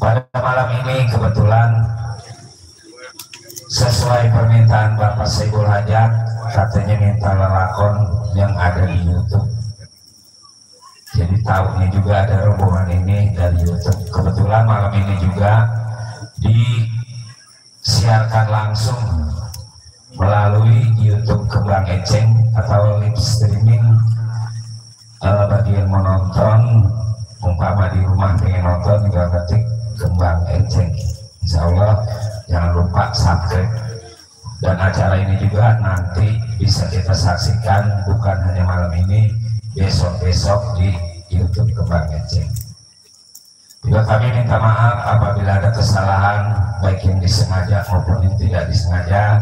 Pada malam ini kebetulan sesuai permintaan Bapak Saiful Hajat, katanya minta lelakon yang ada di YouTube. Jadi tahunya juga ada rombongan ini dari YouTube. Kebetulan malam ini juga disiarkan langsung melalui YouTube Kembang Eceng atau live streaming. Bagi yang mau nonton, umpama di rumah pengen nonton juga ketik Kembang Eceng. Insya Allah jangan lupa subscribe. Dan acara ini juga nanti bisa kita saksikan bukan hanya malam ini, besok-besok di YouTube Kembang Eceng. Juga kami minta maaf apabila ada kesalahan baik yang disengaja maupun yang tidak disengaja.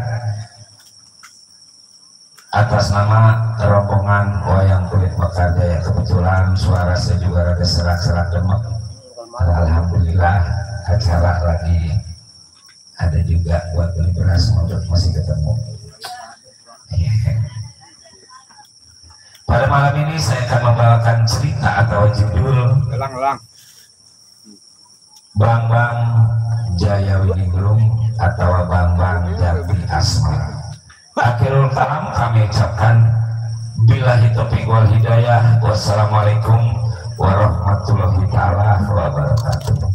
Atas nama rombongan Wayang Kulit Mekarjaya, kebetulan suara saya juga rada serak-serak demek. Alhamdulillah acara lagi ada juga buat beli beras untuk masih ketemu. Pada malam ini saya akan membawakan cerita atau judul Bang Bang Jaya Winingrum atau Bang Bang Jambi Asmara. Akhirul kalam kami ucapkan billahi taufiq wal hidayah. Wassalamualaikum warahmatullahi taala wabarakatuh.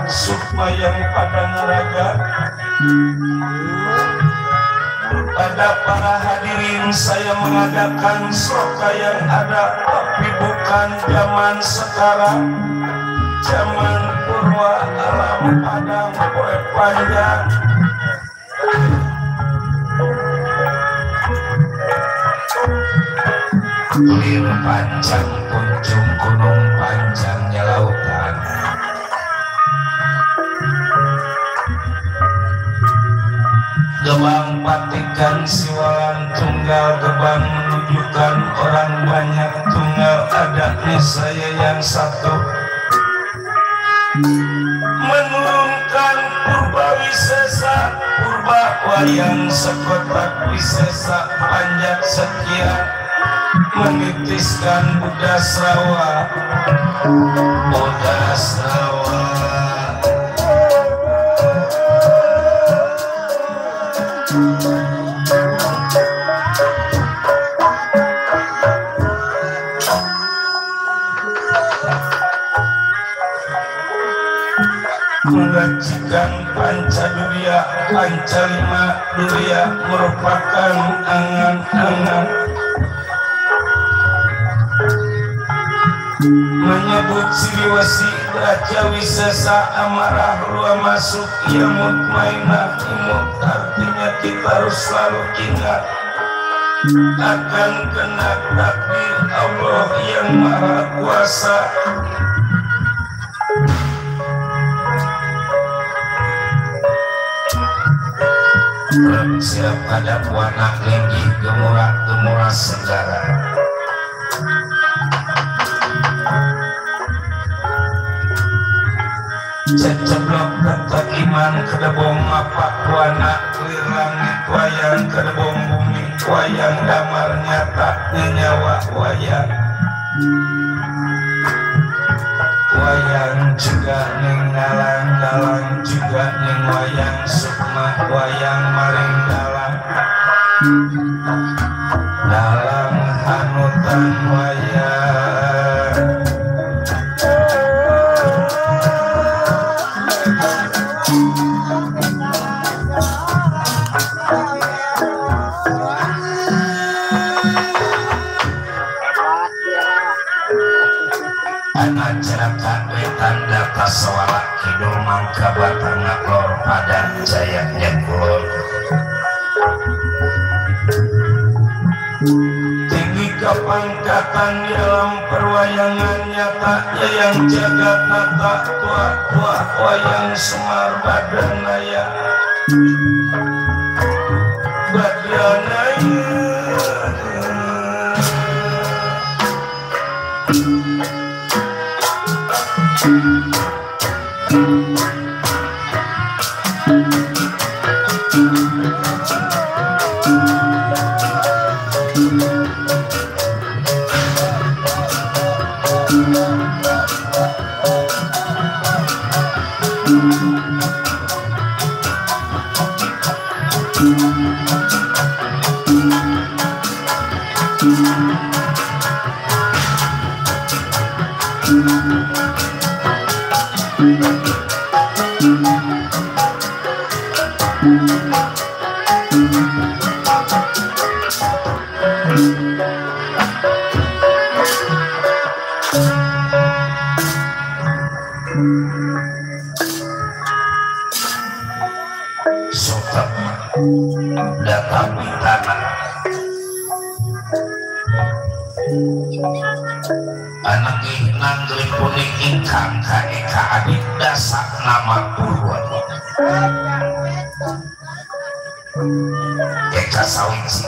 Sukma yang pada neraga. Pada para hadirin saya mengadakan soka yang ada, tapi bukan zaman sekarang. Zaman purwa alam padang poe panjang. Lir panjang kunjung gunung panjangnya lautan. Gebang patikan siwalan tunggal, gebang menunjukkan orang banyak tunggal, adanya saya yang satu. Menurunkan purba wisesa, purba wayang sekotak wisesa panjat sekian, menitiskan budas rawa, budas rawa. Mengajikan Pancadurya, Pancalima Durya merupakan angan-angan. Menyebut Siliwasi Raja Wisesa amarah rua masuk ia mutmainah imut, artinya kita harus selalu ingat akan kena takdir Allah yang Maha Kuasa. Siap pada warna linggi gemurah segara. Ceceblok tetap iman kedebong apa warna kelir langit wayang kedebong bumi wayang damar nyata nyawa wayang. Wayang juga ning dalang juga ning wayang sukma wayang maring dalang hanutan wayang. Anak ceraka tanda kasawala kidul mangka batang ngaklor pada jayanya kulon. Tinggi kepangkatan dalam perwayangan nyata yang jagat nata tua wayang semar badanaya Sotap datang di tanah anak inang gelipuni ingkang kaeka adik dasak nama Purwa sawiji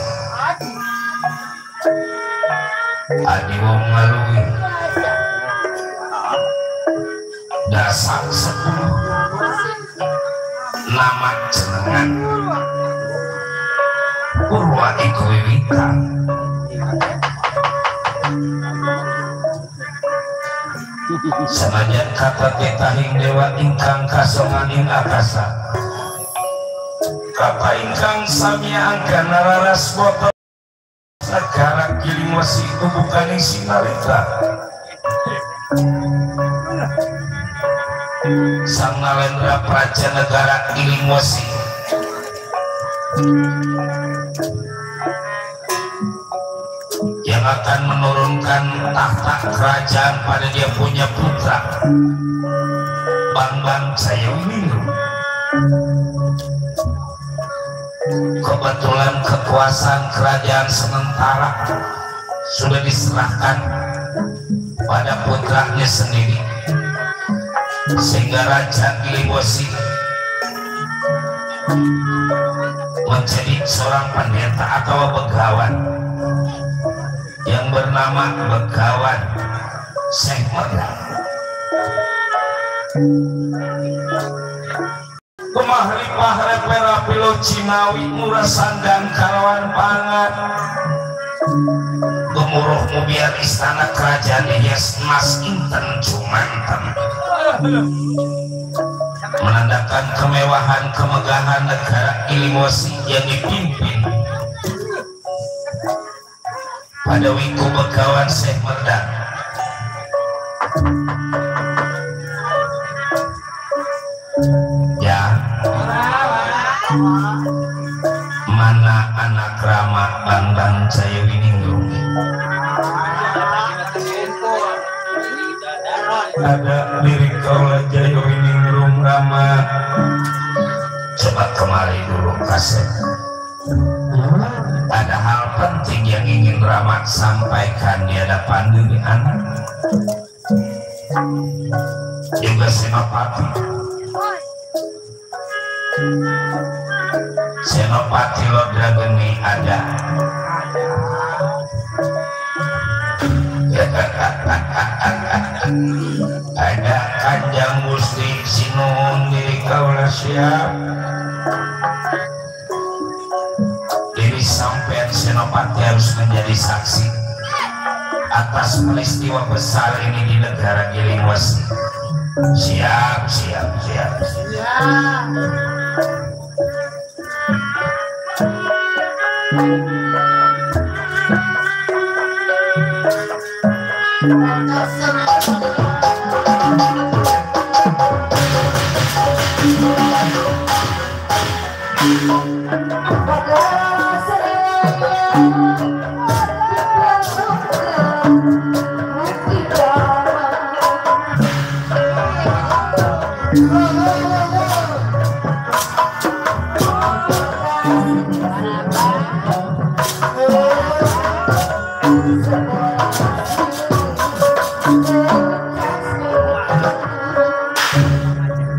adi wong ngalui dasar 10 nama jenengan Purwa iku wiwitan sanajan kata tetahing dewa ingkang kasonganing akasa kata ingkang samia angka nararas boto negara giling wasi bukan sinarita sang Nalendra Praja negara giling wasi yang akan menurunkan tahta kerajaan pada dia punya putra Bambang Jayawiningrum. Kebetulan kekuasaan kerajaan sementara sudah diserahkan pada putranya sendiri, sehingga Raja Giliwosi menjadi seorang pendeta atau begawan yang bernama Begawan Syekh Merdang. Kemah-lipah repera pilo Cinawi murah sandang kalawan pangan gemuruh mubiar istana kerajaan hias emas inten jumanten menandakan kemewahan kemegahan negara Giliwosi yang dipimpin pada Wiku Begawan Syekh Merdang. Ya, mana anak Rama Bambang Jayawiningrum? Ada lirik kaulah Jayawiningrum Rama. Coba kemari dulu kaset. Ada hal penting yang ingin Rama sampaikan di hadapan diri anak juga Senopati. Senopati Lodrageni ada. Ada Kanjeng Gusti Sinuhun diri kaula siap. Diri sampean Senopati harus menjadi saksi atas peristiwa besar ini di negara Giliwosi. Siap.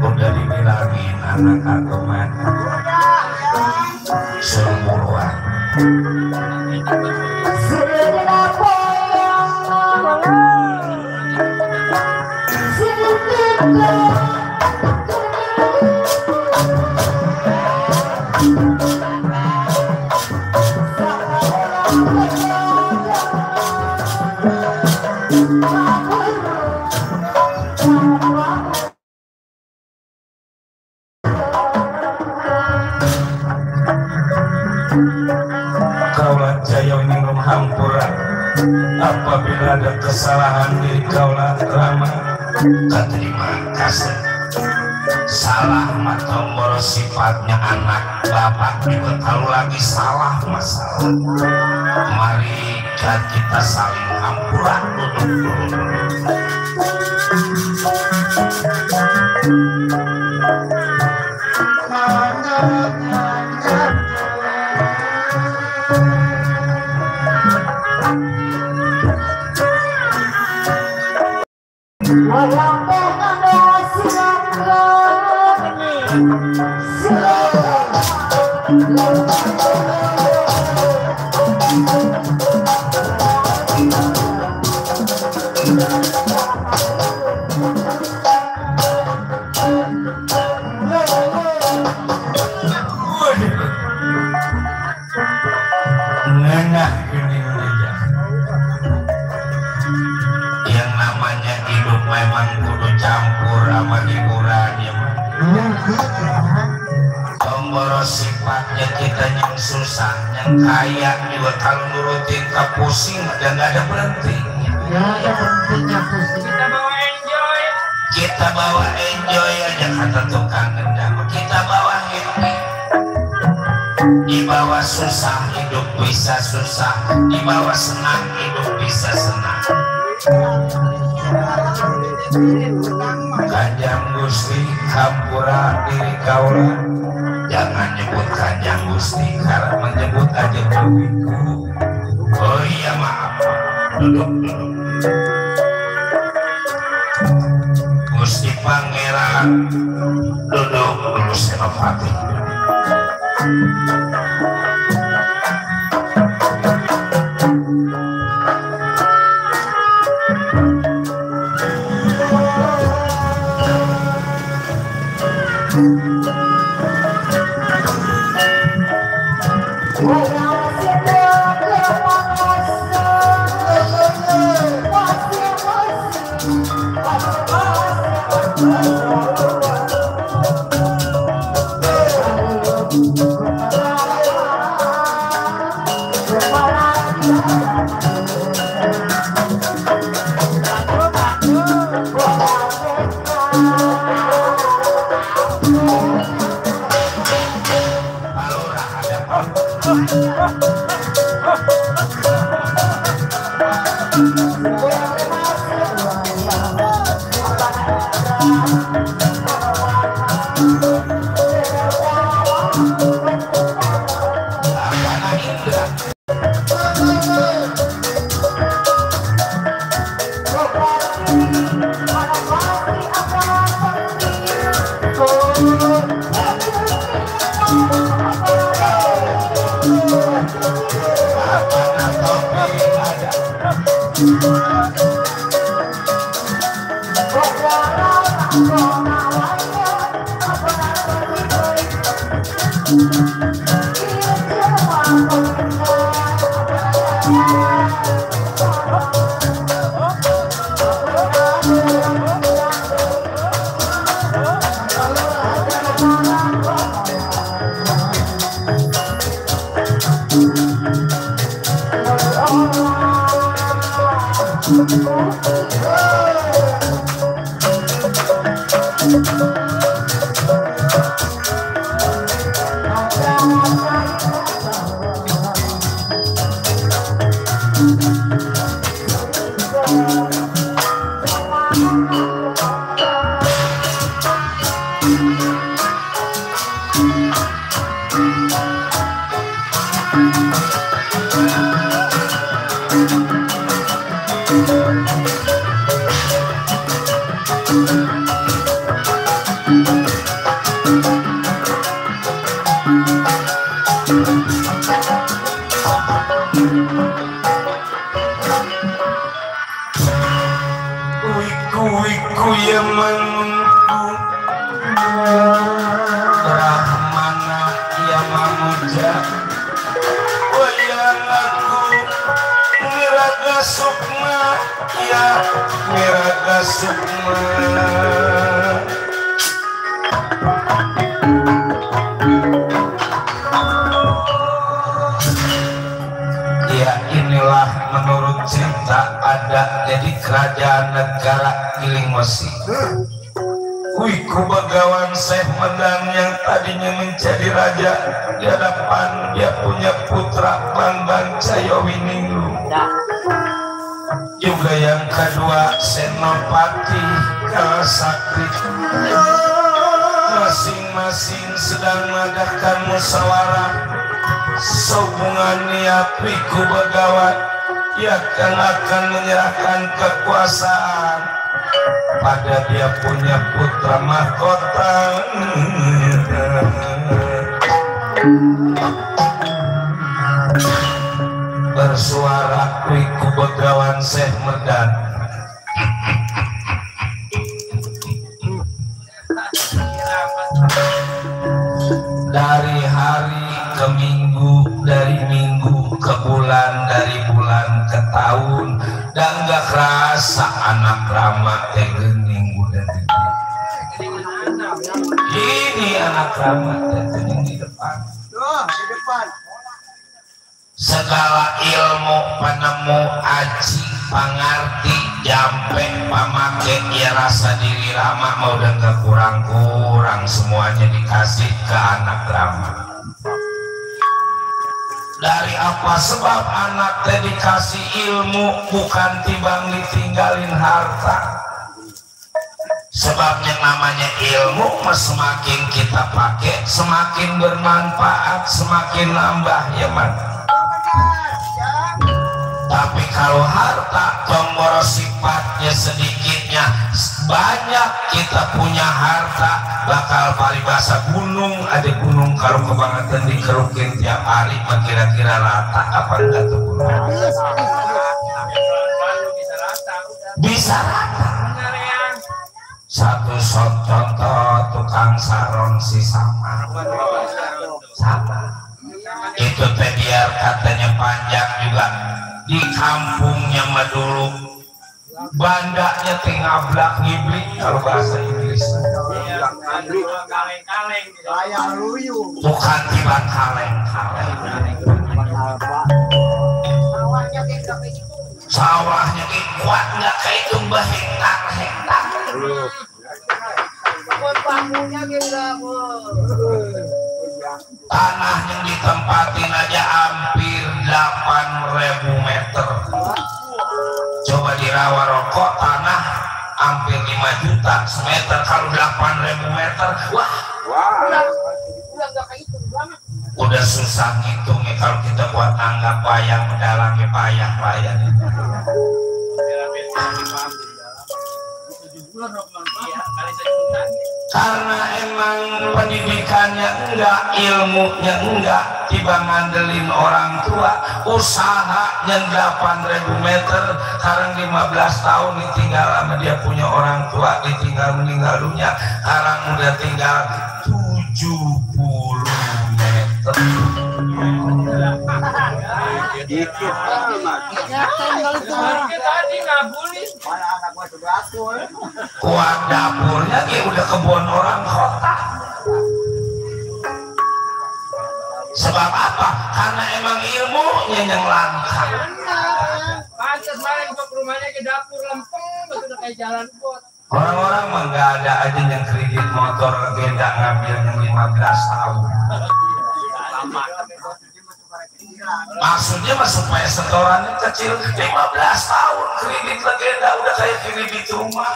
Udah dibilangin anak agoman semuluan kaulah Jayawiningrum hampura. Apabila ada kesalahan diri kaulah Rama, terima kasih. Salah matomboro sifatnya anak bapak juga kalau lagi salah masalah. Mari kita saling hampura. Duduk. Tomboro sifatnya kita yang susah, yang kaya juga kalau nurutin ke pusing dan gak ada berhentinya. Ya ada berhentinya pusing. Kita bawa enjoy aja kata tukang gendam. Kita bawa happy. Dibawa susah hidup bisa susah, dibawa senang hidup bisa senang. Kanjeng Gusti hampura diri kaula, jangan nyebut Kanjeng Gusti karena menyebut aja bawiku. Oh iya maaf, duduk. Gusti Pangeran duduk dulu Senopati. Wiku yang menunggu Rahmana yang memuja wayang aku Miraga Sukma ya Miraga Sukma. Ya inilah menurut cerita ada jadi kerajaan negara Giling Mesi. Wiku Bagawan Syekh Medan yang tadinya menjadi raja di hadapan dia punya putra Bambang Cayowininglu. Juga yang kedua Senopati Kalasakti. Masing-masing sedang mengadakan musyawarah sehubungan niat Wiku Bagawan ia akan menyerahkan kekuasaan pada dia punya putra mahkota. Bersuara Wiku Bagawan Syekh Medan. Dari hari ke minggu, dari minggu ke bulan, dari bulan ke tahun, dan gak kerasa anak Rama teh geuning udah gede. Ini anak Rama di depan. Di depan. Segala ilmu penemu aji pangarti jampe pamake ya rasa diri Rama mau udah gak kurang-kurang semuanya dikasih ke anak Rama. Dari apa sebab anak teh dikasih ilmu bukan tibang ditinggalin harta. Sebabnya namanya ilmu semakin kita pakai semakin bermanfaat semakin nambah ya man. Tapi kalau harta tombol sifatnya sedikitnya banyak kita punya harta bakal paribasa gunung ada gunung kalau kebangetan dikerukin tiap hari kira-kira rata apa enggak tuh gunung bisa rata. Satu contoh tukang sarong si sama itu teh biar katanya panjang juga di kampungnya mah dulu bandanya ngablak ngiblik kalau bahasa Inggris bukan tiba kaleng-kaleng sawahnya kuat nggak kayak itu hektar-hektar tanah yang ditempatin aja hampir 8.000 meter. Coba di Rawaroko tanah hampir 5 juta semeter kalau 8.000 meter. Wah. Udah susah ngitungnya kalau kita buat anggap payah mendalami payah. Karena emang pendidikannya enggak, ilmunya enggak, tiba ngandelin orang tua, usahanya 8.000 meter, sekarang 15 tahun ditinggal sama dia punya orang tua, ditinggal meninggal dunia, sekarang udah tinggal 70 meter. Dikit kuat dapurnya dia udah kebun orang kota. Sebab apa? Karena emang ilmunya yang langka. Pantes main ke rumahnya ke dapur lempeng betul kayak jalan bot. Orang-orang mah nggak ada aja yang kredit motor beda ngambil yang 15 tahun. Maksudnya mah supaya setorannya kecil 15 tahun kredit legenda udah kayak kredit rumah.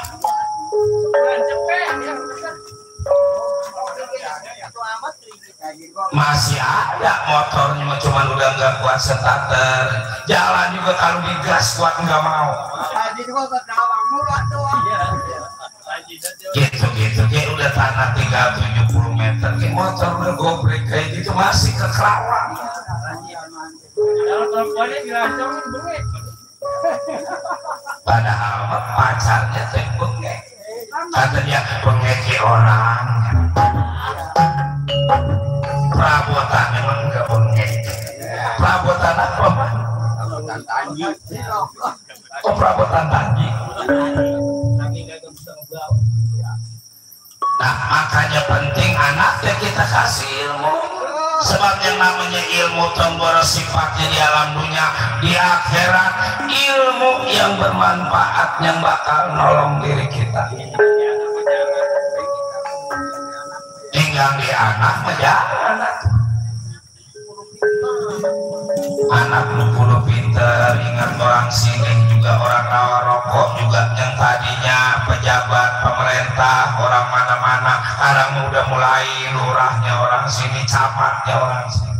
Masih ada motornya mah cuman udah nggak kuat starter. Jalan juga kalau digas kuat nggak mau. Gitu dia udah tanah tinggal 70 meter kayak motor udah gobrek kayak gitu masih ke Kerawang. Padahal pacarnya teh bengek, katanya bengeki orang. Perabotan memang enggak bengek. Perabotan apa mah? Perabotan tanji. Oh perabotan tanji. Nah makanya penting anaknya kita kasih ilmu. Sebab yang namanya ilmu tombol sifatnya di alam dunia, di akhirat ilmu yang bermanfaat yang bakal nolong diri kita. Tinggal di anak menjalan. Anak lu kudu pinter, ingat orang sini juga orang rawa rokok juga yang tadinya pejabat pemerintah orang mana-mana sekarang udah mulai lurahnya orang sini, camatnya orang sini.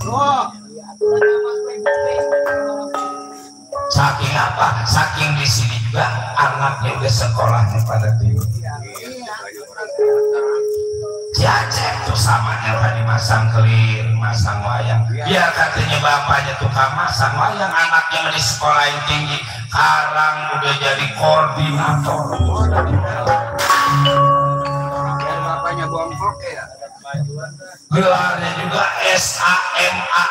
Saking apa? Saking di sini juga anaknya udah sekolahnya pada tinggi. Diajak tuh samanya tadi masang kelir, masang wayang. Biar katanya bapaknya tukang masang wayang, anaknya di sekolah yang tinggi. Sekarang udah jadi koordinator. Biar bapaknya bongkok ya. Gelarnya juga SAMATHA.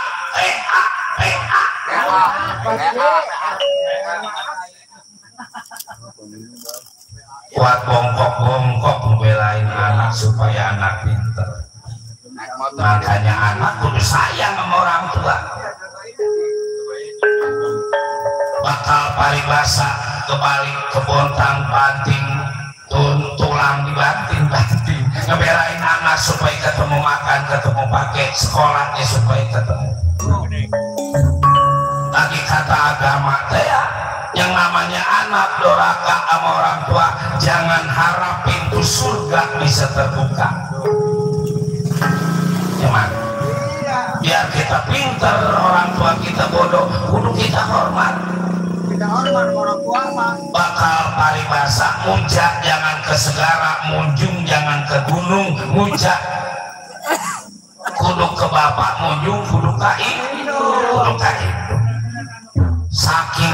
kuat bongkok-bongkok ngebelain anak supaya anak pinter. Makanya anak kudu sayang sama orang tua. Bakal paribasa kebalik kebontang banting tulang dibanting ngebelain anak supaya ketemu makan, ketemu pakai, sekolahnya supaya ketemu. Lagi kata agama teh yang namanya anak doraka sama orang tua, jangan harap pintu surga bisa terbuka. Cuman biar kita pinter, orang tua kita bodoh, kudu kita hormat. Kita hormat orang tua mah. Bakal paribasa muncak jangan ke segara, munjung jangan ke gunung, muncak kudu ke bapak, munjung kudu ka indung. Saking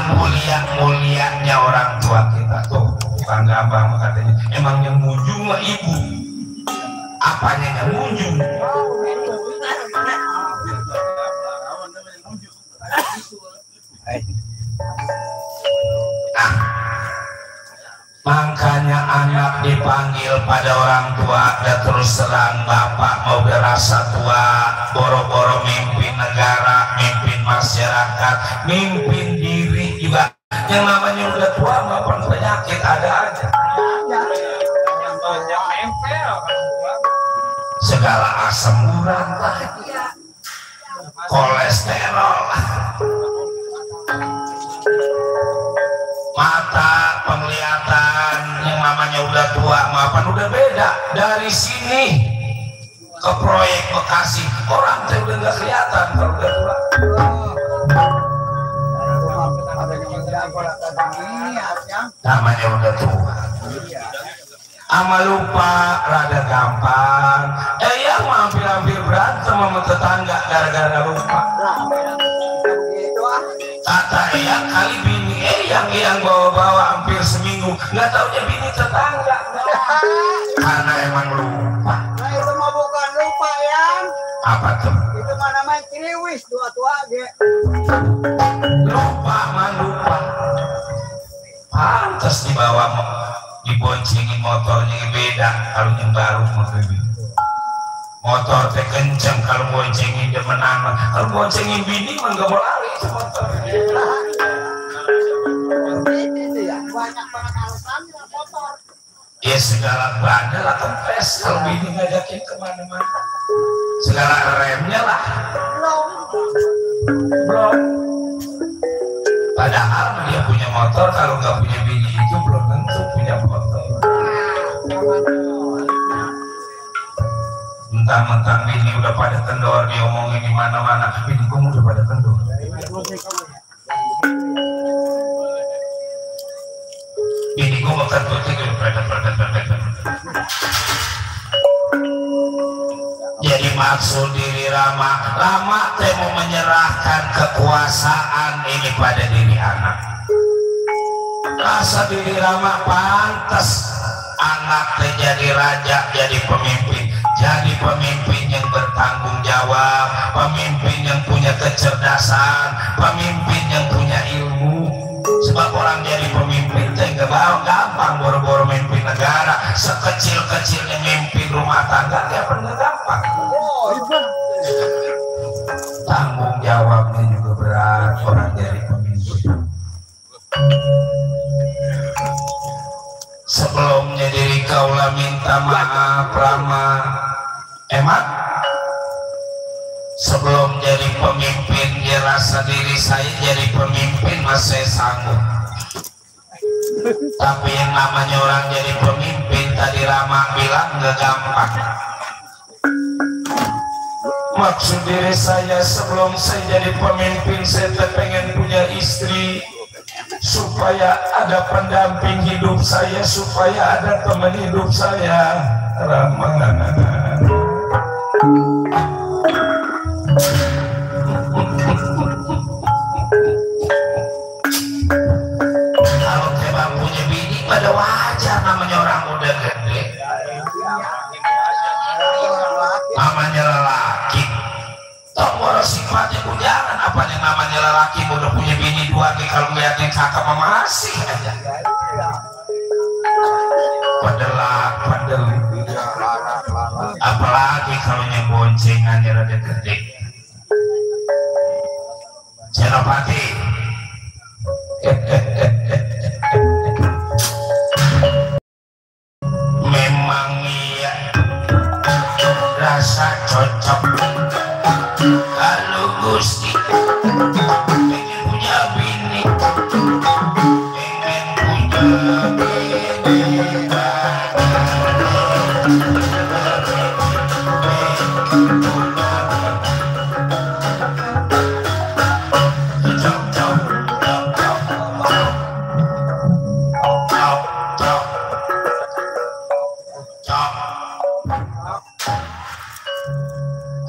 mulianya orang tua kita tuh, bukan abang katanya, emang yang munjung mah ibu, apanya yang munjung? Nah, makanya anak dipanggil pada orang tua dan terus terang bapak mau berasa tua, boro-boro mimpin negara, mimpin masyarakat, mimpin diri juga. Yang namanya udah tua maupun penyakit ada aja. Segala asam urat lah, kolesterol lah, mata penglihatan yang namanya udah tua maupun udah beda. Dari sini ke proyek Bekasi orang teh udah nggak kelihatan kalau udah tua. Namanya udah tua. Ama lupa rada gampang. Yang hampir-hampir berantem sama tetangga gara-gara lupa. Kata Eyang kali bini yang bawa-bawa hampir seminggu, nggak taunya bini tetangga. Karena emang lupa. Nah itu mah bukan lupa yang. Apa tuh? Itu mah namanya ciliwis, tua-tua ge. Lupa mah lupa. Pantes dibawa diboncengin motornya beda kalau yang baru motor teh kenceng, kalau boncengin dia menang, kalau boncengin bini mah nggak mau lari itu motor. Itu ya banyak banget alasannya motor. Ya segala bannya lah kempes kalau bini ngajakin kemana-mana, segala remnya lah belum. Padahal dia punya motor, kalau nggak punya bini itu belum tentu punya motor. Mentang-mentang bini udah pada kendor, diomongin di mana-mana, bini kamu udah pada kendor. Bini kamu bakal putih udah pada. Jadi maksud diri Rama teh mau menyerahkan kekuasaan ini pada diri anak. Rasa diri Rama pantas anak teh jadi raja, jadi pemimpin yang bertanggung jawab, pemimpin yang punya kecerdasan, pemimpin yang punya ilmu. Sebab orang jadi pemimpin teh gak gampang, boro-boro mimpin negara, sekecil-kecilnya mimpin rumah tangga dia pernah gampang. Tanggung jawabnya juga berat orang jadi pemimpin. Sebelumnya diri kaulah minta maaf Rama, emak. Sebelum jadi pemimpin dia rasa diri saya jadi pemimpin masih sanggup. Tapi yang namanya orang jadi pemimpin tadi Rama bilang gak gampang. Maksud diri saya sebelum saya jadi pemimpin saya pengen punya istri supaya ada pendamping hidup saya, supaya ada teman hidup saya. Rama kalau memang punya bini pada wajar, namanya orang udah gede, namanya lelaki. Tau orang sifatnya bujangan, apa yang namanya lelaki udah punya bini dua, kalau ngeliatin kakak mama asik aja. padel apalagi kalau boncengan rada gede. Senopati memang iya rasa cocok kalau Gusti pengen punya bini, pengen punya bini.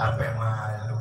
Apa malu